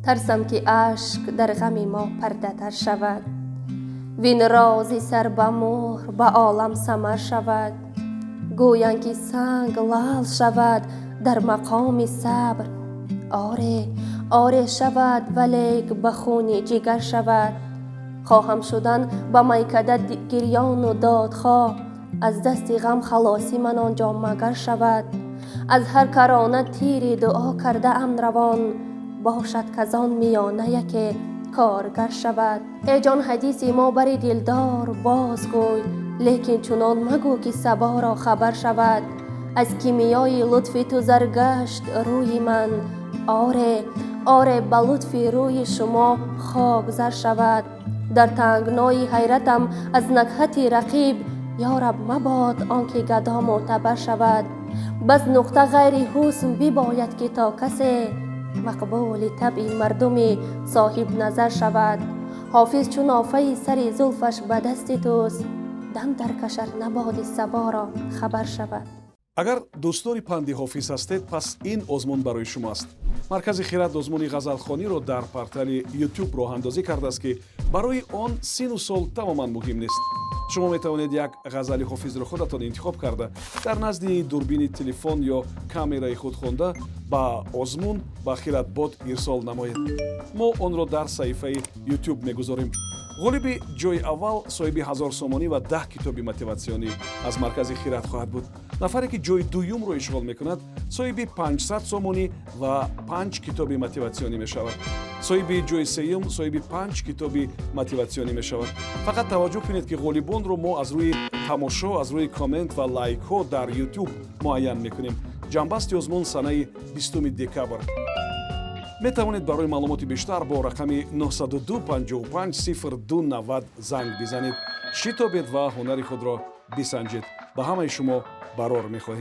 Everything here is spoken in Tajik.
Тарсам, ки ашк дар ғами мо пардатар шавад, вин рози сар ба муҳр ба олам самар шавад. Гӯянд, ки санг лаъл шавад дар мақоми сабр. Оре, оре, шавад, валек ба хуни ҷигар шавад. Хоҳам шудан ба майкада гирёну додхоҳ, аз дасти ғам халоси ман он ҷо магар шавад. Аз ҳар карона тири дуо кардаам равон, бошад, казон миёна яке коргар шавад. Эй ҷон, ҳадиси мо бари дилдор бозгӯй, лекин чунон магӯ, ки саборо хабар шавад. Аз кимиёи лутфи ту заргашт рӯи ман. Оре, оре, ба лутфи рӯи шумо хок зар шавад. Дар тангнои ҳайратам аз накҳати рақиб, ё раб, мабод он ки гадо мӯътабар шавад. Бас нуқта ғайри ҳусн бибояд, ки то касе мақбули табъи мардуми соҳибназар шавад. Ҳофиз чу нофаи сари зулфаш ба дасти туст, дам даркашад, набоди саборо хабар шавад. Агар дӯстдори панди Ҳофиз ҳастед, пас ин озмун барои шумо аст. Маркази Хирад озмуни ғазалхониро дар портали YouTube роҳандозӣ кардааст, ки барои он сину сол тамоман муҳим нест. Шумо метавонед як ғазали Ҳофизро худатон интихоб карда, дар назди дурбини телефон ё камераи худ хонда, ба озмун ба Хиратбот ирсол намоед. Мо онро дар саҳифаи YouTube мегузорем. Ғолиби ҷои аввал соҳиби 1000 сомонӣ ва 10 китоби мотиватсионӣ аз маркази Хират хоҳад буд. Нафаре ки ҷои дуюмро ишғол мекунад, соҳиби 500 сомонӣ ва панҷ китоби мотиватсионӣ мешавад. Соҳиби ҷои сеюм соҳиби панҷ китоби мотиватсионӣ мешавад. Фақат таваҷҷӯҳ кунед, ки ғолибонро мо аз рӯи тамошо, аз рӯи коммент ва лайкҳо дар YouTube муайян мекунем. Ҷамъбасти озмун санаи 20 декабр. Метавонед барои маълумоти бештар бо рақами 902 55 02 90 занг бизанед. Шитобед ва ҳунари худро бисанҷед. Ба ҳамаи шумо барор мехоҳем.